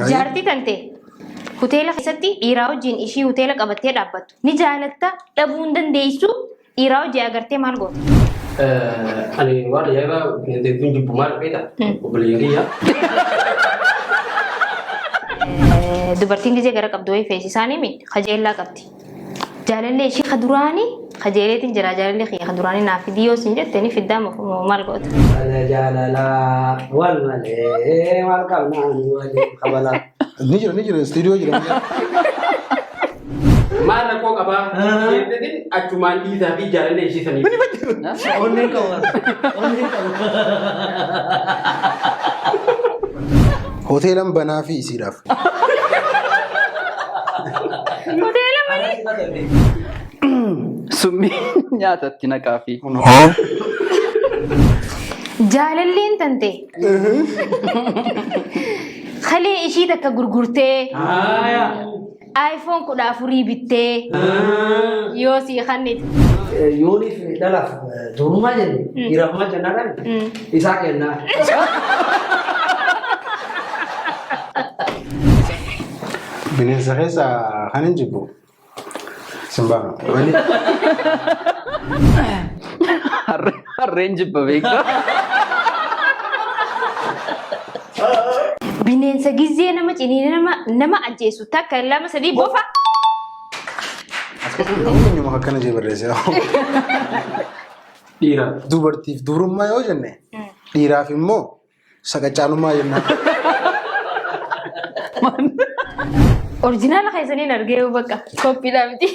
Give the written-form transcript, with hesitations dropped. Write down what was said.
Jaartii tante hoteela keessatti dhiiraa wajjin ishii hoteela qabattee dhaabbattu. Ni jaalatta dhabuu hin dandeessu dhiiraa wajjin agartee maal goota? Ani waan ajaa'ibaa bineensa hedduun jibbu maal beektaa? Obboleeyyan kiyya. Dubartiin gizee gara qabdu wayii feesisaanii mi kajeellaa qabdi. Jaalallee ishii ka duraanii kajeeleetiin jira jaalallee kiyya ka duraanii naa fidii yoo sin jette ni fiddaa moo maal goota? Ana jaalalaa wal malee maal qabna ani waliin kabalaa. Ni jira ni jira istiidiyoo jira. Maal rakkoo qabaa? Jetteetiin achumaan dhiisaa fi jaalallee ishii sanii. Onneen qabu. Onneen qabu. Hoteelan banaa fi isiidhaaf. Hoteela malee. Summii nyaatatti naqaa fi. Jaalalleen tante. Kalee ishii takka gurgurtee iPhone 14 bittee yoo sii kannite. Yooniif dhalaaf durummaa jenne dhiiraaf maal jennaadhaan isaa kennaa. Bineensa keessaa kan hin jibbu. Simbaa. Wali. Harreen jibba beektaa. Bineensa gizee nama ciniine nama nama ajjeesu takka lama sadii bofa. Eenyuma akkana jee barreesse. Dhiira. Dubartiif dubrummaa yoo jenne dhiiraaf immoo saqacaalummaa jennaan. Orjinaala keessaniin argee bakka koppiidhaa miti.